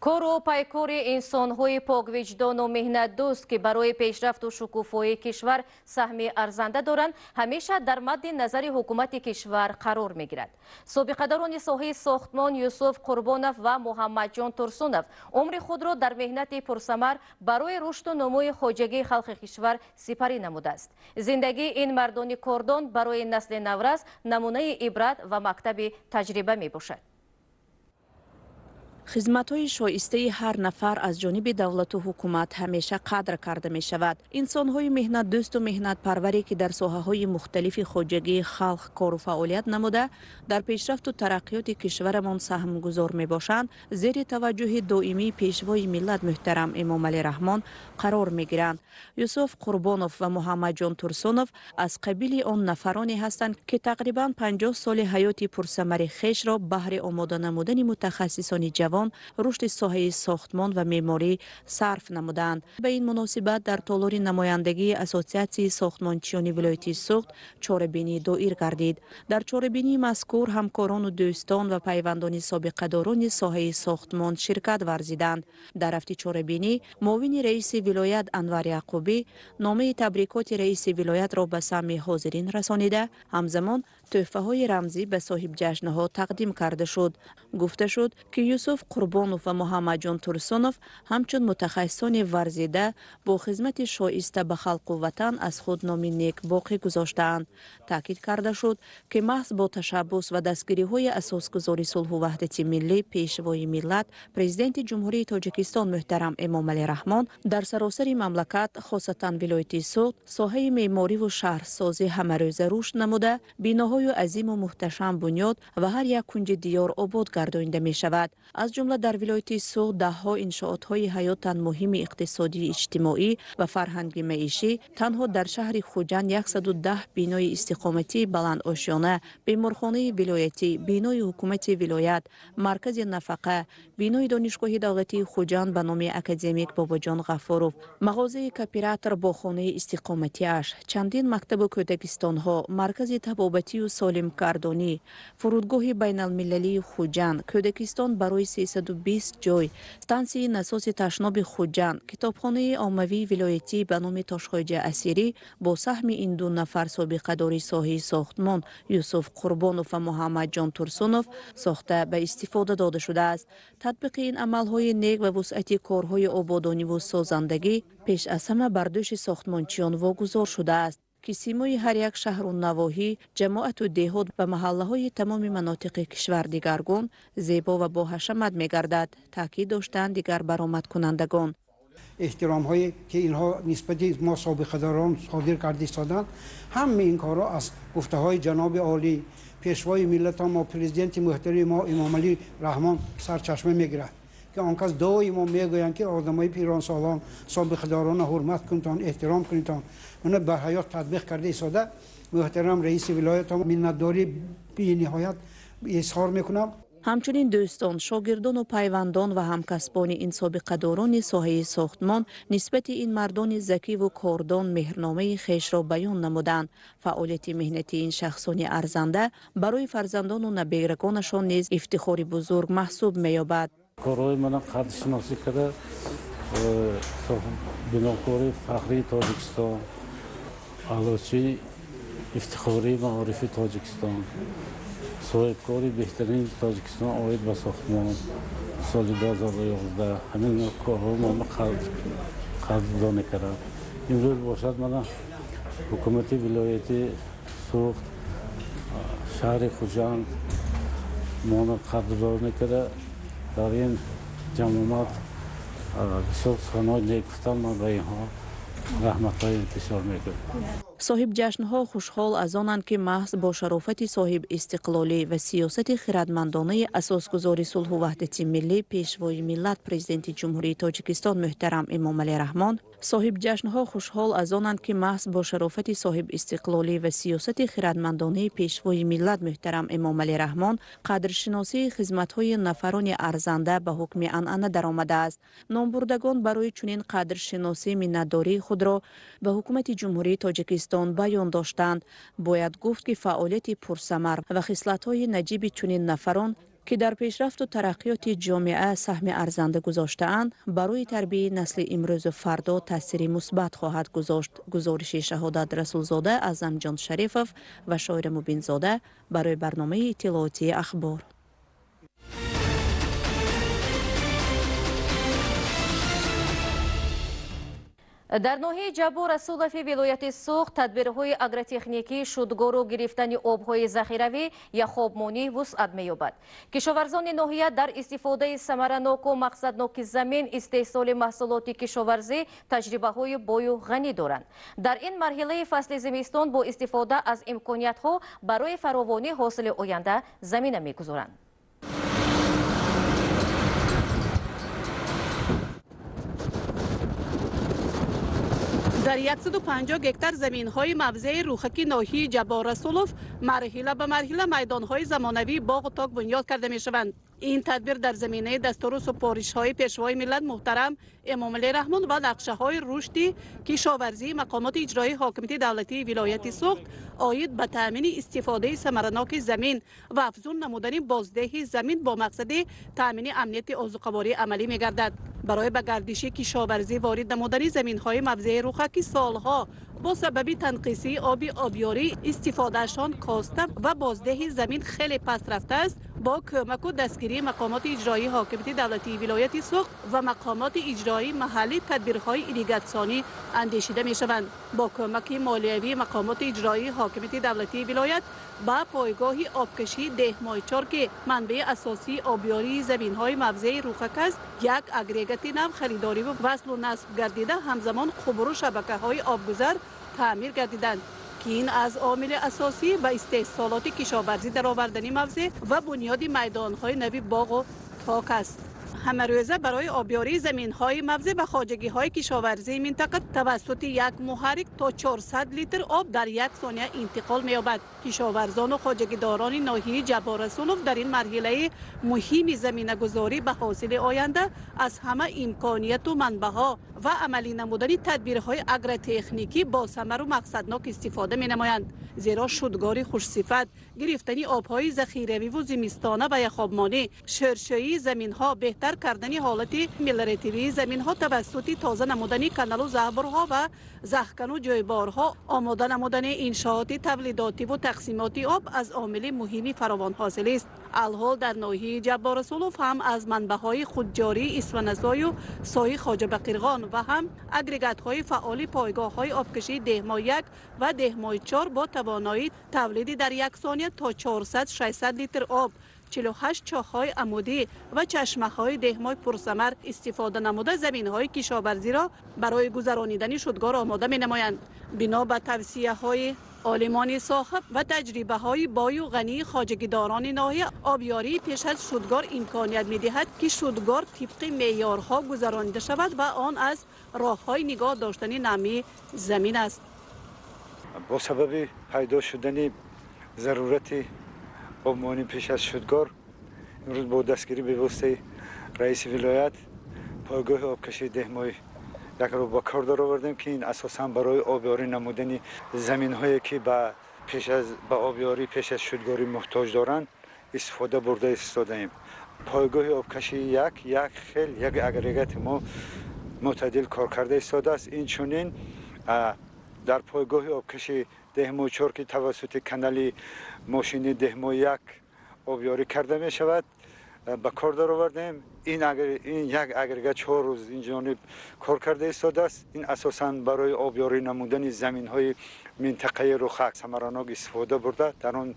S1: Кору пайкори инсонҳои поквиҷдону меҳнатдӯст, ки барои пешрафту шукуфоии кишвар саҳми арзанда доранд, ҳамеша дар мадди назари ҳукумати кишвар қарор мегирад. Собиқадорони соҳаи сохтмон Юсуф Қурбонов ва Муҳаммадҷон Турсунов умри худро дар меҳнати пурсамар барои рушду нумӯи хоҷагии халқи кишвар сипарӣ намудааст. Зиндагии ин мардони кордон барои насли наврас намунаи ибрат ва мактаби таҷриба мебошад.
S11: Хизматҳои шоистаи ҳар нафар аз ҷониби давлату ҳукумат ҳамеша қадр карда мешавад. Инсонҳои меҳнатдӯсту меҳнатпарваре, ки дар соҳаҳои мухталифи хоҷагии халқ кору фаъолият намуда, дар пешрафту тараққиёти кишварамон саҳмгузор мебошанд, зери таваҷҷӯҳи доимии Пешвои миллат муҳтарам Эмомалӣ Раҳмон қарор мегиранд. Юсуф Қурбонов ва Муҳаммадҷон Турсунов аз қабили он нафароне ҳастанд, ки тақрибан 50 соли ҳаёти пурсамари хешро баҳри омода намудани мутахассисони ҷавон, рушди соҳаи сохтмон ва меъморӣ сарф намуданд. Ба ин муносибат дар толори намояндагии Ассотсиатсияи сохтмончиёни вилояти Суғд чорабинӣ доир гардид. Дар чорабинии мазкур ҳамкорону дӯстон ва пайвандони собиқадорони соҳаи сохтмон ширкат варзиданд. Дар рафти чорабинӣ муовини раиси вилоят Анвар Яъқубӣ номаи табрикоти раиси вилоятро ба самъи ҳозирин расонида, ҳамзамон тӯҳфаҳои рамзӣ ба соҳибҷашнҳо тақдим карда шуд. Гуфта шуд, ки Юсуф Қурбонов ва Муҳаммадҷон Турсунов ҳамчун мутахассисони варзида бо хизмати шоиста ба халқу ватан аз худ номи нек боқӣ гузоштаанд. Таъкид карда шуд, ки маҳз бо ташаббус ва дастгириҳои асосгузори сулҳу ваҳдати миллӣ, Пешвои миллат, Президенти Ҷумҳурии Тоҷикистон муҳтарам Эмомалӣ Раҳмон дар саросари мамлакат, хосатан вилояти Суғд, соҳаи меъмориву шаҳрсозӣ ҳамарӯза рушд намуда, биноҳою азиму муҳташам бунёд ва ҳар як кунҷи диёр обод гардонида мешавад. Аз ҷумла дар вилояти Суғд даҳҳо иншоотҳои ҳаётан муҳими иқтисодию иҷтимоӣ ва фарҳанги маишӣ, танҳо дар шаҳри Хуҷанд 110 бинои истиқоматии баландошёна, беморхонаи вилоятӣ, бинои ҳукумати вилоят, маркази нафақа, бинои Донишгоҳи давлатии Хуҷанд ба номи академик Бобоҷон Ғафуров, мағозаи кооператор бо хонаи истиқоматиаш, чандин мактабу кӯдакистонҳо, маркази табобатию солимкардонӣ, фурудгоҳи байналмилалии Хуҷанд, кӯдакистон барои 320 ҷой, стансияи насоси Ташноби Хуҷанд, китобхонаи оммавии вилоятӣ ба номи Тошхоҷа Асирӣ бо саҳми ин ду нафар собиқадори соҳаи сохтмон Юсуф Қурбонов ва Муҳаммадҷон Турсунов сохта ба истифода дода шудааст. Татбиқи ин амалҳои нек ва вусъати корҳои ободониву созандагӣ пеш аз ҳама бар дӯши сохтмончиён вогузор шудааст, ки симои ҳар як шаҳру навоҳӣ, ҷамоату деҳот ва маҳаллаҳои тамоми манотиқи кишвар дигаргун, зебо ва боҳашамат мегардад, таъкид доштанд дигар баромадкунандагон.
S14: Эҳтиромҳое ки инҳо нисбати мо собиқадорон содир карда истоданд, ҳамаи ин корҳо аз гуфтаҳои ҷаноби олӣ, пешвои миллатон мо, президенти муҳтарами мо Эмомалӣ Раҳмон сарчашма мегирад, ки он кас доимо мегӯянд, ки одамои пиронсолон, собиқадоронро ҳурмат кунтон, эҳтиром кунитон. Мана бар ҳаёт татбиқ карда истода. Муҳтарам раиси вилоятон миннатдорӣ бениҳоят изҳор мекунам.
S11: Ҳамчунин дӯстон, шогирдону пайвандон ва ҳамкасбони ин собиқадорони соҳаи сохтмон нисбати ин мардони закиву кордон меҳрномаи хешро баён намуданд. Фаъолияти меҳнатии ин шахсони арзанда барои фарзандону наберагонашон низ ифтихори бузург маҳсуб меёбад.
S15: Корҳои мана қадршиносӣ карда бинокори фахрии Тоҷикистон, аълочии ифтихории маорифи Тоҷикистон, соҳибкори беҳтарини Тоҷикистон оид ба сохтмон соли 2011 ҳамин корҳо моро қадрдонӣ карданд. Имрӯз бошад мана ҳукумати вилояти Суғд, шаҳри Хуҷанд моро қадрдонӣ карда дар ин ҷамоат бисёр суханҳои нек гуфтанд. Ман ба инҳо раҳматҳои бисёр мегӯям.
S11: Соҳибҷашнҳо хушҳол аз онанд, ки маҳз бо шарофати соҳибистиқлолӣ ва сиёсати хирадмандонаи асосгузори сулҳу ваҳдати миллӣ, пешвои миллат, президенти Ҷумҳурии Тоҷикистон муҳтарам Эмомалӣ Раҳмон, соҳибҷашнҳо хушҳол аз онанд, ки маҳз бо шарофати соҳибистиқлолӣ ва сиёсати хирадмандонаи пешвои миллат муҳтарам Эмомалӣ Раҳмон қадршиносии хизматҳои нафарони арзанда ба ҳукми анъана даромадааст. Номбурдагон барои чунин қадршиносӣ миннатдории худро ба ҳукумати Ҷумҳурии Тоҷикистон баён доштанд. Бояд гуфт, ки фаъолияти пурсамар ва хислатҳои наҷиби чунин нафарон, ки дар пешрафту тараққиёти ҷомеа саҳми арзанда гузоштаанд, барои тарбияи насли имрӯзу фардо таъсири мусбат хоҳад гузошт. Гузориши Шаҳодат Расулзода, Аъзамҷон Шарифов ва Шоира Мубинзода барои барномаи иттилоотии Ахбор.
S1: Дар ноҳияи Ҷаббор Расулови вилояти Суғд тадбирҳои агротехникии шудгору гирифтани обҳои захиравӣ яхобмонӣ вусъат меёбад. Кишоварзони ноҳия дар истифодаи самараноку мақсадноки замин, истеҳсоли маҳсулоти кишоварзӣ таҷрибаҳои бою ғанӣ доранд. Дар ин марҳилаи фасли зимистон бо истифода аз имкониятҳо барои фаровонии ҳосили оянда замина мегузоранд.
S16: Дар 150 гектар заминҳои мавзеи Рӯхаки ноҳияи Ҷаббор Расулов марҳила ба марҳила майдонҳои замонавии боғу ток бунёд карда мешаванд. Ин тадбир дар заминаи дастуру супоришҳои пешвои миллат муҳтарам Эмомалӣ Раҳмон ва нақшаҳои рушди кишоварзии мақомоти иҷроии ҳокимияти давлатии вилояти Суғд оид ба таъмини истифодаи самараноки замин ва афзун намудани боздеҳи замин бо мақсади таъмини амнияти озуқаворӣ амалӣ мегардад. Барои ба гардиши кишоварзӣ ворид намудани заминҳои мавзеи Рӯхак, ки солҳо бо сабаби танқисии оби обёрӣ истифодаашон коста ва боздеҳи замин хеле паст рафтааст, бо кӯмаку дастгирии мақомоти иҷроии ҳокимияти давлатии вилояти Суғд ва мақомоти иҷроии маҳаллӣ тадбирҳои ирригатсионӣ андешида мешаванд. Бо кӯмаки молиявии мақомоти иҷроии ҳокимияти давлатии вилоят ба пойгоҳи обкашии Деҳмойчор, ки манбаи асосии обёрии заминҳои мавзеи Рӯхак аст, як агрегати нав харидориву васлу насб гардида, ҳамзамон қубуру шабакаҳои обгузар таъмир гардиданд, ки ин аз омили асосӣ ба истеҳсолоти кишоварзӣ даровардани мавзеъ ва бунёди майдонҳои нави боғу ток аст. Ҳамарӯза барои обёрии заминҳои мавзеъ ва хоҷагиҳои кишоварзии минтақа тавассути як муҳаррик то 400 литр об дар як сония интиқол меёбад. Кишоварзону хоҷагидорони ноҳияи Ҷаббор Расулов дар ин марҳилаи муҳими заминагузорӣ ба ҳосили оянда аз ҳама имконияту манбаъҳо ва амалӣ намудани тадбирҳои агротехникӣ босамару мақсаднок истифода менамоянд. Зеро шудгори хушсифат, гирифтани обҳои захиравиву зимистона ва яхобмонӣ, шӯршӯии заминҳо, беҳтар кардани ҳолати мелиоративии заминҳо тавассути тоза намудани каналу заҳбурҳо ва захкану ҷойборҳо, омода намудани иншооти тавлидотиву тақсимоти об аз омили муҳими фаровонҳосилист. Алҳол дар ноҳияи Ҷаббор Расулов ҳам аз манбаъҳои худҷории Исфанасою Сои Хоҷабақирғон ва ҳам агрегатҳои фаъоли пойгоҳҳои обкашии Деҳмой 1 ва Деҳмой 4 бо тавоноии тавлиди дар як сония то 400-600 литр об, 48 чоҳҳои амудӣ ва чашмаҳои деҳмой пурсамар истифода намуда заминҳои кишоварзиро барои гузаронидани шудгор омода менамоянд. Бино ба тавсияҳои олимони соҳа ва таҷрибаҳои бою ғании хоҷагидорони ноҳия, обёрии пеш аз шудгор имконият медиҳад, ки шудгор тибқи меъёрҳо гузаронида шавад ва он аз роҳҳои нигоҳ доштани намии замин аст.
S17: Бо сабаби пайдо шудани зарурати обмонӣ пеш аз шудгор, имрӯз бо дастгирӣ бевоситаи раиси вилоят пойгоҳи обкашии Деҳмой якро ба кор даровардем, ки ин асосан барои обёрӣ намудани заминҳое, ки ба обёрӣ пеш аз шудгорӣ муҳтоҷ доранд, истифода бурда истодаем. Пойгоҳи обкашии як хел як агрегати мо мӯътадил кор карда истодааст. Инчунин дар пойгоҳи обкаши Деҳмой 4, ки тавассути канали мошини Деҳмой 1 обёрӣ карда мешавад, ба кор даровардем. Ин як агрегат 4 рӯз ин ҷониб кор карда истодааст. Ин асосан барои обёрӣ намудани заминҳои минтақаи Рухак самаранок истифода бурда, дар он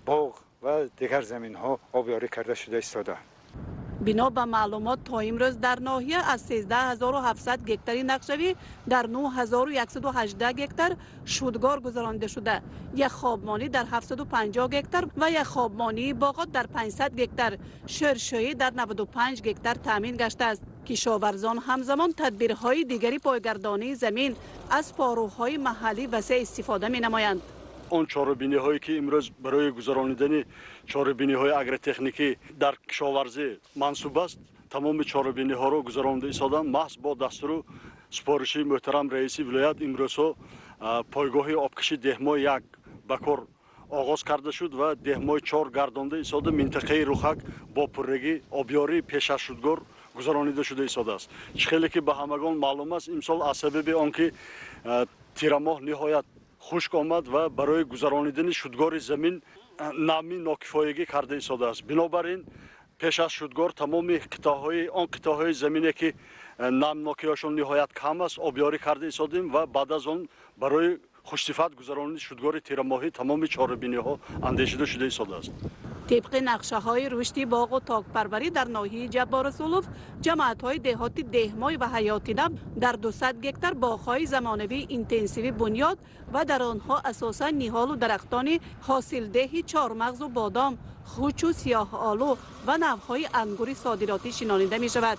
S17: боғ ва дигар заминҳо обёрӣ карда шуда истода.
S16: Бино ба маълумот, то имрӯз дар ноҳия аз 13700 гектари нақшавӣ дар 9118 гектар шудгор гузаронида шуда, яхобмонӣ дар 750 гектар ва яхобмонии боғот дар 500 гектар, шӯршӯӣ дар 95 гектар таъмин гаштааст. Кишоварзон ҳамзамон тадбирҳои дигари пойгардонии замин аз порӯҳои маҳаллӣ васеъ истифода менамоянд.
S18: Он чорабиниҳое, ки имрӯз барои гузаронидани чорабиниҳои агротехникӣ дар кишоварзӣ мансуб аст, тамоми чорабиниҳоро гузаронида истоданд. Маҳз бо дастуру супориши муҳтарам раиси вилоят имрӯзҳо пойгоҳи обкаши Деҳмой 1 ба кор оғоз карда шуд ва Деҳмой 4 гардонда истода минтақаи Рухак бо пуррагӣ обёрии пеш аз шудгор гузаронида шуда истодааст. Чӣ хеле ки ба ҳамагон маълум аст, имсол аз сабаби он ки тирамоҳ ниҳоят хушк омад ва барои гузаронидани шудгори замин намӣ нокифоягӣ карда истодааст. Бинобар ин пеш аз шудгор тамоми он қитъаҳои замине, ки намнокиҳошон ниҳоят кам аст, обёрӣ карда истодем ва баъд аз он барои хушсифат гузаронидани шудгори тирамоҳӣ тамоми чорабиниҳо андешида шуда истодааст.
S16: Тибқи нақшаҳои рушди боғу токпарварӣ дар ноҳияи Ҷаббор Расулов, ҷамоатҳои деҳоти Деҳмой ва Ҳаётинаб дар 200 гектар боғҳои замонавии интенсивӣ бунёд ва дар онҳо асосан ниҳолу дарахтони ҳосилдеҳи чормағзу бодом, хучу сиёҳолу ва навъҳои ангури содиротӣ шинонида мешавад.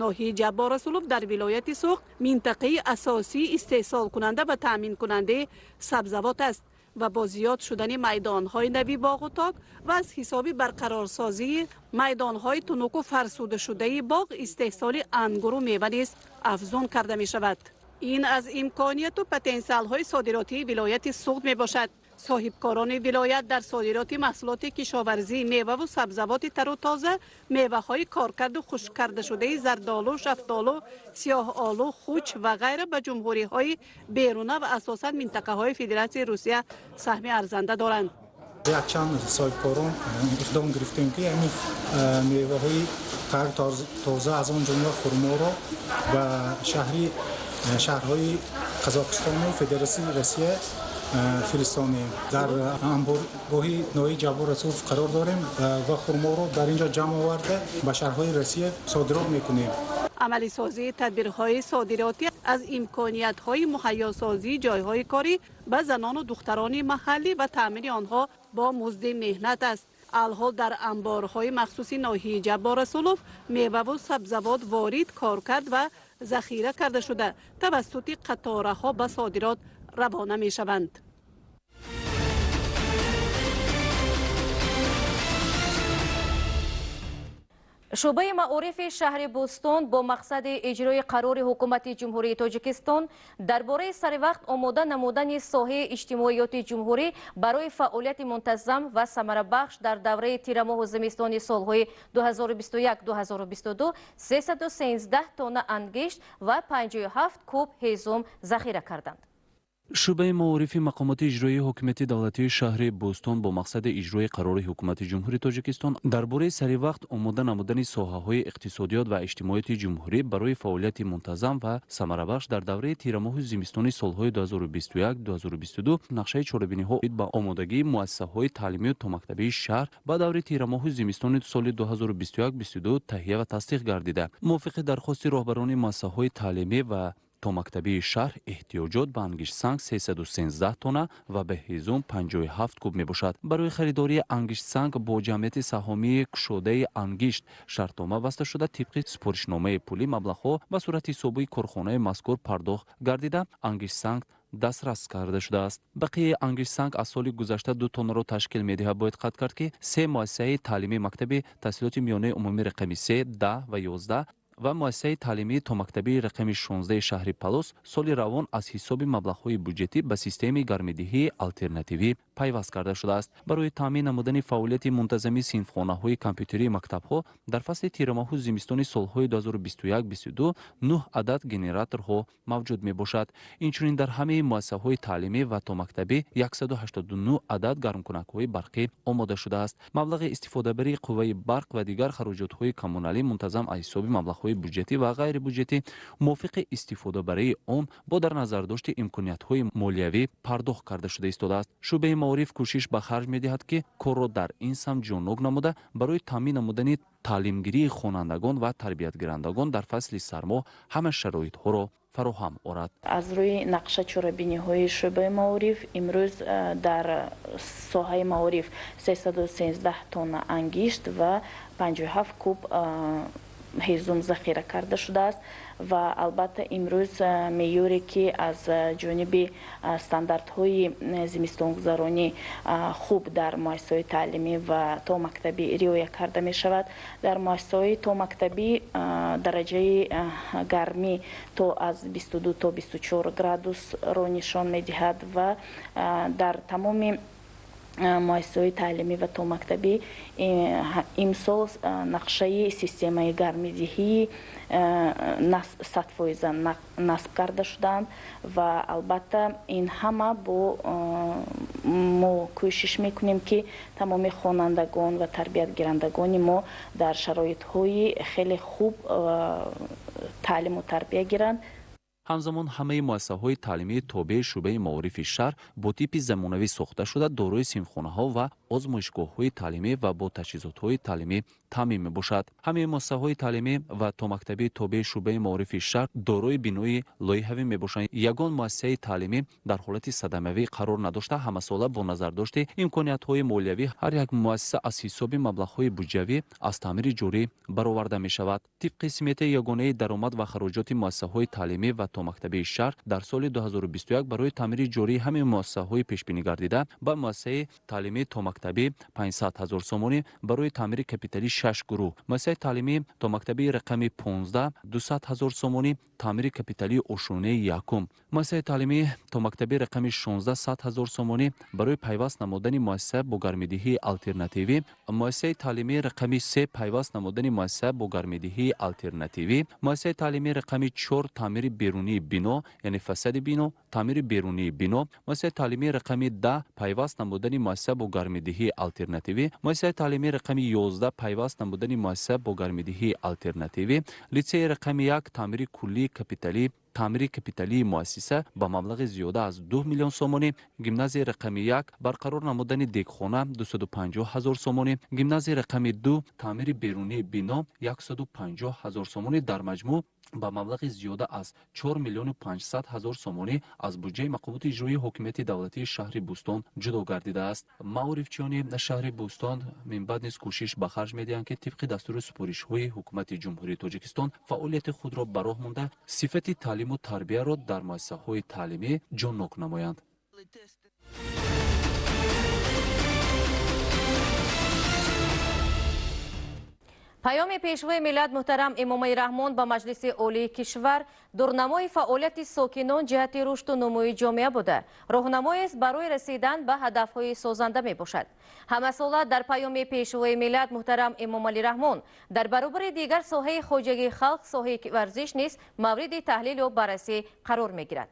S16: Ноҳияи Ҷаббор Расулов дар вилояти Суғд минтақаи асосии истеҳсолкунанда ва таъминкунандаи сабзавот аст ва бо зиёд шудани майдонҳои нави боғу ток ва аз ҳисоби барқарорсозии майдонҳои тунуку фарсудашудаи боғ истеҳсоли ангуру мева низ афзун карда мешавад. Ин аз имконияту потенсиалҳои содиротии вилояти Суғд мебошад. Соҳибкорони вилоят дар содироти маҳсулоти кишоварзӣ, меваву сабзавоти тару тоза, меваҳои коркарду хушккардашудаи зардолу, шафтолу, сиёҳолу, хуч ва ғайра ба ҷумҳуриҳои беруна ва асосан минтақаҳои Федератсияи Русия саҳми арзанда доранд.
S19: Якчанд соҳибкорон иқдом гирифтем, ки ҳамин меваҳои тару тоза, аз он ҷумла хурморо ба шаҳрҳои Қазоқистону Федератсияи Россия фиристонем. Дар анборгоҳи ноҳияи Ҷаббор Расулов қарор дорем ва хурморо дар ин ҷо ҷамъ оварда ба шаҳрҳои Россия содирот мекунем.
S16: Амалисозии тадбирҳои содиротӣ аз имкониятҳои муҳайёсозии ҷойҳои корӣ ба занону духтарони маҳаллӣ ва таъмини онҳо бо музди меҳнат аст. Алҳол дар анборҳои махсуси ноҳияи Ҷаббор Расулов меваву сабзавот ворид, коркард ва захира карда шуда, тавассути қатораҳо ба содирот равона мешаванд.
S1: Шӯъбаи маорифи шаҳри Бӯстон бо мақсади иҷрои қарори ҳукумати Ҷумҳурии Тоҷикистон дар бораи саривақт омода намудани соҳаи иҷтимоиёти ҷумҳурӣ барои фаъолияти мунтазам ва самарабахш дар давраи тирамоҳу зимистони солҳои 2021-2022 313 тонна ангишт ва 57 куб ҳезум захира карданд.
S20: Шӯъбаи маорифи мақомоти иҷроии ҳокимияти давлатии шаҳри Бӯстон бо мақсади иҷрои қарори ҳукумати Ҷумҳурии Тоҷикистон дар бораи саривақт омода намудани соҳаҳои иқтисодиёт ва иҷтимоияти ҷумҳурӣ барои фаъолияти мунтазам ва самарабахш дар давраи тирамоҳу зимистони солҳои 2021-2022 нақшаи чорабиниҳо оид ба омодагии муассисаҳои таълимию томактабии шаҳр ба давраи тирамоҳу зимистони соли 2021-22 таҳия ва тасдиқ гардида. Мувофиқи дархости роҳбарони муассисаҳои таълимӣ ва томактабии шаҳр эҳтиёҷот ба ангиштсанг 313 тонна ва ба ҳезум 57 куб мебошад. Барои харидории ангиштсанг бо ҷамъияти саҳомии кушодаи ангишт шартнома баста шуда, тибқи супоришномаи пулӣ маблағҳо ба сурати ҳисобии корхонаи мазкур пардохт гардида, ангиштсанг дастрас карда шудааст. Бақияи ангиштсанг аз соли гузашта 2 тоннаро ташкил медиҳад. Бояд қайд кард, ки се муассисаи таълимии мактаби таҳсилоти миёнаи умумӣ рақами 3, 10 ва 11 ва муассисаи таълимии томактабии рақами 16 шаҳри Палос соли равон аз ҳисоби маблағҳои буҷетӣ ба системаи гармидиҳии алтернативӣ пайваст карда шудааст. Барои таъмин намудани фаъолияти мунтазами синфхонаҳои компютерии мактабҳо дар фасли тирамоҳу зимистони солҳои 2021-22 9 адад генераторҳо мавҷуд мебошад. Инчунин дар ҳамаи муассисаҳои таълимӣ ва томактабӣ 189 адад гармкунакҳои барқӣ омода шудааст. Маблағи истифодабарии қувваи барқ ва дигар хароҷотҳои коммуналӣ мунтазам аз ҳисоби маблағҳои буҷетӣ ва ғайрибуҷетӣ мувофиқи истифодабарии он бо дар назардошти имкониятҳои молиявӣ пардохт карда шуда истодааст. Шӯъбаи маориф кӯшиш ба харҷ медиҳад, ки корро дар ин самт ҷоннок намуда, барои таъмин намудани таълимгирии хонандагон ва тарбиятгирандагон дар фасли сармо ҳама шароитҳоро фароҳам орад.
S21: Аз рӯи нақша чорабиниҳои шӯъбаи маориф имрӯз дар соҳаи маориф 313 тонна ангишт ва 57 куб ҳезум захира карда шудааст ва албатта имрӯз меъёре ки аз ҷониби стандартҳои зимистонгузаронӣ хуб дар муассисаҳои таълимӣ ва томактабӣ риоя карда мешавад. Дар муассисаҳои томактабӣ дараҷаи гармӣ то аз 22 то 24 градусро нишон медиҳад ва дар тамоми муассисаҳои таълимӣ ва томактабӣ имсол нақшаи системаи гармидиҳии 100% насб карда шудаанд ва албатта ин ҳама бо мо кӯшиш мекунем, ки тамоми хонандагон ва тарбиятгирандагони мо дар шароитҳои хеле хуб таълиму тарбия гиранд.
S20: Ҳамзамон ҳамаи муассисаҳои таълимии тобеи шӯъбаи маорифи шаҳр бо типи замонавӣ сохта шуда, дорои синфхонаҳо ва озмоишгоҳҳои таълимӣ ва бо таҷҳизотҳои таълимӣ таъмин мебошад. Ҳамаи муассисаҳои таълимӣ ва томактабии тобеи шӯъбаи маорифи шаҳр дорои бинои лоиҳавӣ мебошанд. Ягон муассисаи таълимӣ дар ҳолати садамавӣ қарор надошта, ҳамасола бо назардошти имкониятҳои молиявӣ ҳар як муассиса аз ҳисоби маблағҳои буҷавӣ аз таъмири ҷорӣ бароварда мешавад. Тибқи сметаи ягонаи даромад ва хароҷоти муассисаҳои таълимӣ ва томактабии шаҳр дар соли 2021 барои таъмири ҷории ҳамаи муассисаҳои пешбинӣ гардида ба муассисаи таълимии томактабӣ 500 ҳазор сомонӣ, барои таъмири капиталии 6 гурӯҳ, муассисаи таълимии томактабии рақами 15 200 ҳазор сомонӣ, таъмири капиталии ошонаи якум, муассисаи таълимии томактабии рақами 16 100 ҳазор сомонӣ, барои пайваст намудани муассиса бо гармидиҳии алтернативӣ, муассисаи таълимии рақами 3 пайваст намудани муассиса бо гармидиҳии алтернативӣ, муассисаи таълимии рақами 4 таъмири берунии бино, яъне фасади бино, таъмири берунии бино, муассисаи таълимии рақами 10 пайваст намудани муассиса бо гармидиҳии алтернативӣ, муассисаи таълимии рақами 11 пайваст намудани муассиса бо гармидиҳии алтернативӣ, литсеи рақами 1 таъмири куллии капиталии Таъмири капиталии муассиса ба маблағи зиёда аз 2 миллион сомонӣ, гимназияи рақами 1 барқарор намудани дегхона 250 ҳазор сомонӣ, гимназияи рақами 2 таъмири берунии бино 150 ҳазор сомонӣ, дар маҷмӯъ ба маблағи зиёда аз 4 миллиону 500 ҳазор сомонӣ аз буҷаи мақомоти иҷроии ҳокимияти давлатии шаҳри Бӯстон ҷудо гардидааст. Маорифчиёни шаҳри Бӯстон минбаъд низ кӯшиш ба харҷ медиҳанд, ки тибқи дастуру супоришҳои ҳукумати Ҷумҳурии Тоҷикистон фаъолияти худро ба роҳ монда, сифати таълиму тарбияро дар муассисаҳои таълимӣ ҷоннок намоянд.
S1: Паёми Пешвои миллат муҳтарам Эмомалӣ Раҳмон ба Маҷлиси Олии кишвар дурнамои фаъолияти сокинон ҷиҳати рушду нумӯи ҷомеа буда, роҳнамоест барои расидан ба ҳадафҳои созанда мебошад. Ҳамасола дар паёми Пешвои миллат муҳтарам Эмомалӣ Раҳмон дар баробари дигар соҳаи хоҷагии халқ соҳаи варзиш низ мавриди таҳлилу баррасӣ қарор мегирад.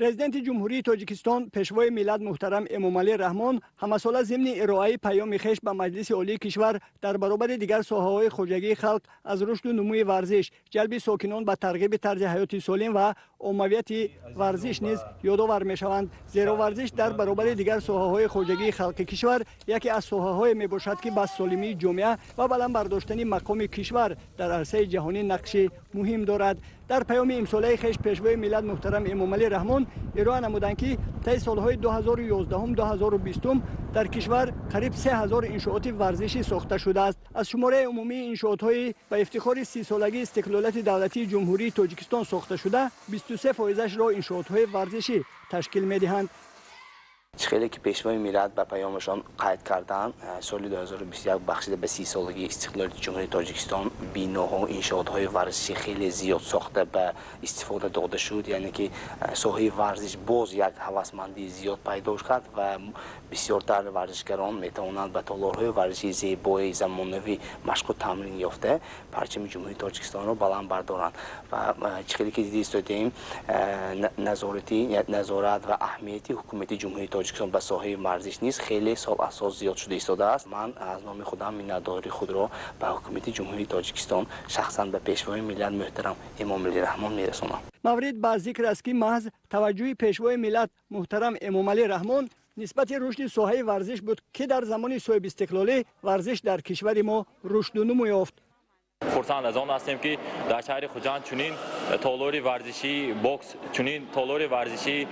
S3: Президенти Ҷумҳурии Тоҷикистон, Пешвои миллат муҳтарам Эмомалӣ Раҳмон ҳамасола зимни ироаи паёми хеш ба Маҷлиси Олии кишвар дар баробари дигар соҳаҳои хоҷагии халқ аз рушду нумӯи варзиш, ҷалби сокинон ба тарғиби тарзи ҳаёти солим ва оммавияти варзиш низ ёдовар мешаванд. Зеро варзиш дар баробари дигар соҳаҳои хоҷагии халқи кишвар яке аз соҳаҳое мебошад, ки ба солимии ҷомеа ва баланд бардоштани мақоми кишвар дар арсаи ҷаҳонӣ нақши муҳим дорад. Дар паёми имсолаи хеш Пешвои миллат муҳтарам Эмомалӣ Раҳмон ироа намуданд, ки таи солҳои 2011-2020 дар кишвар қариб 3000 иншооти варзишӣ сохта шудааст. Аз шумораи умумии иншоотҳои ба ифтихори 30-солагии истиқлолияти давлатии Ҷумҳурии Тоҷикистон сохта шуда, 23%-ашро иншоотҳои варзишӣ ташкил медиҳанд.
S22: Хеле ки Пешвои миллат ба паёмашон қайд карданд, соли 2021 бахшида ба 30-солагии истиқлолияти Ҷумҳурии Тоҷикистон биноҳо, иншоотҳои варзишӣ хеле зиёд сохта ба истифода дода шуд. Яъне ки соҳаи варзиш боз як ҳавасмандии зиёд пайдо кард ва бисёртар варзишгарон метавонанд ба толорҳои варзишии зебои замонавӣ машқу тамрин ёфта парчами Ҷумҳурии Тоҷикистонро баланд бардоранд. Ва чӣ хеле ки дида истодаем, назорат ва аҳамияти ҳукумати Ҷумҳурии Тоҷикистон ба соҳаи варзиш низ хеле сол аз сол зиёд шуда истодааст. Ман аз номи худам миннатдории худро ба ҳукумати Ҷумҳурии Тоҷикистон, шахсан ба Пешвои миллат муҳтарам Эмомалӣ Раҳмон мерасонам.
S3: Маврид ба зикр аст, ки маҳз таваҷҷӯҳи Пешвои миллат муҳтарам Эмомалӣ Раҳмон нисбати рушди соҳаи варзиш буд, ки дар замони соҳибистиқлолӣ варзиш дар кишвари мо рушду нумӯ ёфт.
S23: Хурсанд аз он ҳастем, ки дар шаҳри Хуҷанд чунин толори варзишии бокс, чунин толори варзишии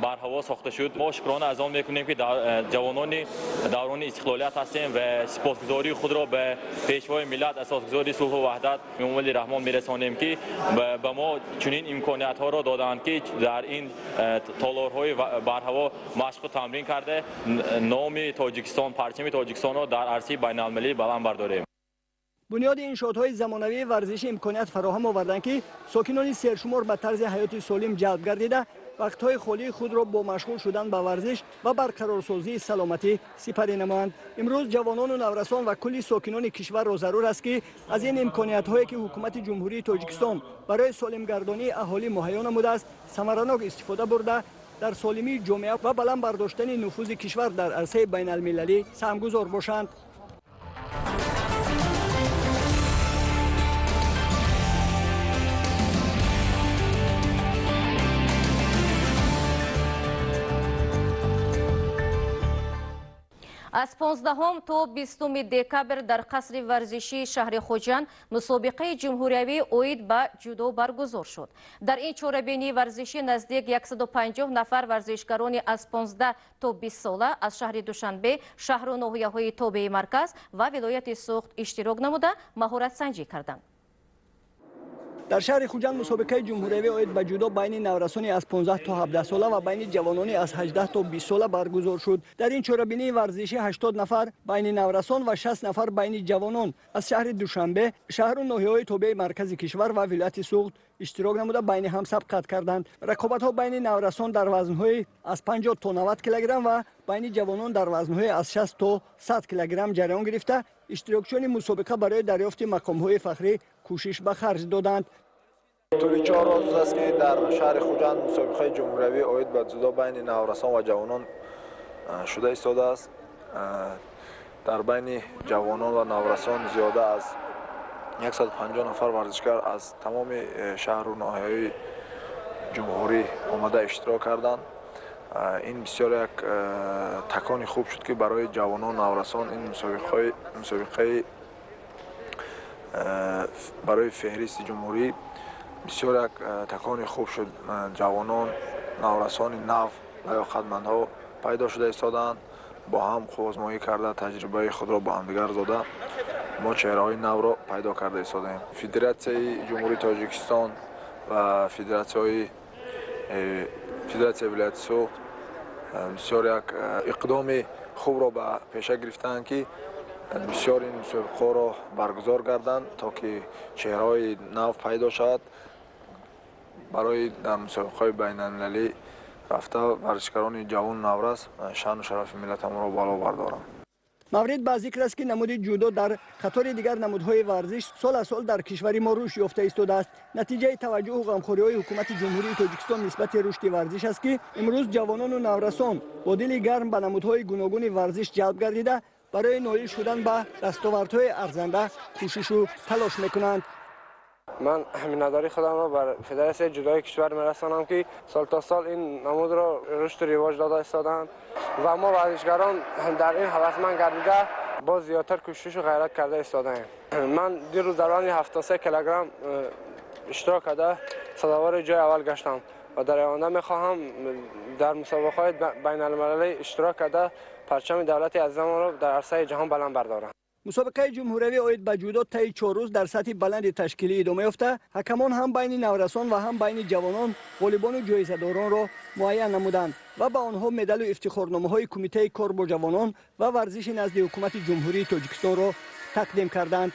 S23: барҳаво сохта шуд. Мо шукрона аз он мекунем, ки ҷавонони даврони истиқлолият ҳастем ва сипосгузории худро ба Пешвои миллат, асосгузори сулҳу ваҳдат Эмомалӣ Раҳмон мерасонем, ки ба мо чунин имкониятҳоро доданд, ки дар ин толорҳои барҳаво машқу тамрин карда номи Тоҷикистон, парчами Тоҷикистонро дар арсаи байналмилалӣ баланд бардорем.
S3: Бунёди иншоотҳои замонавии варзишӣ имконият фароҳам оварданд, ки сокинони сершумор ба тарзи ҳаёти солим ҷалб гардида, вақтҳои холии худро бо машғул шудан ба варзиш ва барқарорсозии саломатӣ сипарӣ намоянд. Имрӯз ҷавонону наврасон ва кулли сокинони кишварро зарур аст, ки аз ин имкониятҳое, ки ҳукумати Ҷумҳурии Тоҷикистон барои солимгардонии аҳолӣ муҳайё намудааст, самаранок истифода бурда, дар солимии ҷомеа ва баланд бардоштани нуфузи кишвар дар арсаи байналмилалӣ саҳмгузор бошанд.
S1: Аз 15 то 20 декабр дар қасри варзишии шаҳри Хуҷанд мусобиқаи ҷумҳуриявӣ оид ба ҷудо баргузор шуд. Дар ин чорабинии варзишӣ наздик 150 нафар варзишгарони аз 15 то 20 сола аз шаҳри Душанбе, шаҳру ноҳияҳои тобеи марказ ва вилояти Суғд иштирок намуда маҳоратсанҷӣ карданд.
S3: Дар шаҳри Хуҷанд мусобиқаи ҷумҳуриявӣ оид ба ҷудо байни наврасони аз 15 то 17 сола ва байни ҷавонони аз 18 то 20 сола баргузор шуд. Дар ин чорабинии варзишӣ 80 нафар байни наврасон ва 60 нафар байни ҷавонон аз шаҳри Душанбе, шаҳру ноҳияҳои тобеи маркази кишвар ва вилояти Суғд иштирок намуда байни ҳам сабқат карданд. Рақобатҳо байни наврасон дар вазнҳои аз 50 то 90 килограмм ва байни ҷавонон дар вазнҳои аз 60 то 100 килограмм ҷараён гирифта, иштирокчиёни мусобиқа барои дарёфти мақомҳои фахрӣ кӯшиш ба харҷ доданд.
S24: Тӯли 4 рӯз аст, ки дар шаҳри Хуҷанд мусобиқаи ҷумҳуриявӣ оид ба ҷудо байни наврасон ва ҷавонон шуда истодааст. Дар байни ҷавонон ва наврасон зиёда аз 150 нафар варзишгар аз тамоми шаҳру ноҳияҳои ҷумҳурӣ омада иштирок карданд. Ин бисёр як такони хуб шуд, ки барои ҷавонон, наврасон ин мусобиқаи барои феҳристи ҷумҳурӣ бисёр як такони хуб шуд. Ҷавонон, наврасони нав, лаёқатмандҳо пайдо шуда истодаанд. Бо ҳам қуввозмоӣ карда, таҷрибаи худро бо ҳамдигар дода, мо чеҳраҳои навро пайдо карда истодаем. Федератсияи Ҷумҳурии Тоҷикистон ва федератсияи вилояти Суғд бисёр як иқдоми хубро ба пеша гирифтаанд, ки бисёр ин мусобиқаҳоро баргузор гарданд, то ки чеҳраҳои нав пайдо шавад, барои дар мусобиқаҳои байналмилалӣ рафта варзишгарони ҷавону наврас шаъну шарафи миллатамонро боло бардоранд.
S3: Маврид ба зикр аст, ки намуди ҷудо дар қатори дигар намудҳои варзиш сол аз сол дар кишвари мо рушд ёфта истодааст. Натиҷаи таваҷҷӯҳу ғамхориҳои ҳукумати Ҷумҳурии Тоҷикистон нисбати рушди варзиш аст, ки имрӯз ҷавонону наврасон бо дили гарм ба намудҳои гуногуни варзиш ҷалб гардида, барои ноил шудан ба дастовардҳои арзанда кӯшишу талош мекунанд.
S4: Ман миннатдории худамро бар Федератсияи ҷудои кишвар мерасонам, ки сол то сол ин намудро рушду ривоҷ дода истоданд ва мо варзишгарон дар ин ҳавасманд гардида боз зиёдтар кӯшишу ғайрат карда истодаем. Ман дирӯз дар вазни 73 килограмм иштирок карда сазовори ҷои аввал гаштам ва дар оянда мехоҳам дар мусобиқаҳои байналмилалӣ иштирок карда парчами давлати азизамонро дар арсаи ҷаҳон баланд бардорам.
S3: Мусобиқаи ҷумҳуриявӣ оид ба ҷудо таи 4 рӯз дар сатҳи баланди ташкилӣ идома ёфта, ҳакамон ҳам байни наврасон ва ҳам байни ҷавонон ғолибону ҷоизадоронро муайян намуданд ва ба онҳо медалу ифтихорномаҳои Кумитаи кор бо ҷавонон ва варзиши назди Ҳукумати Ҷумҳурии Тоҷикистонро тақдим карданд.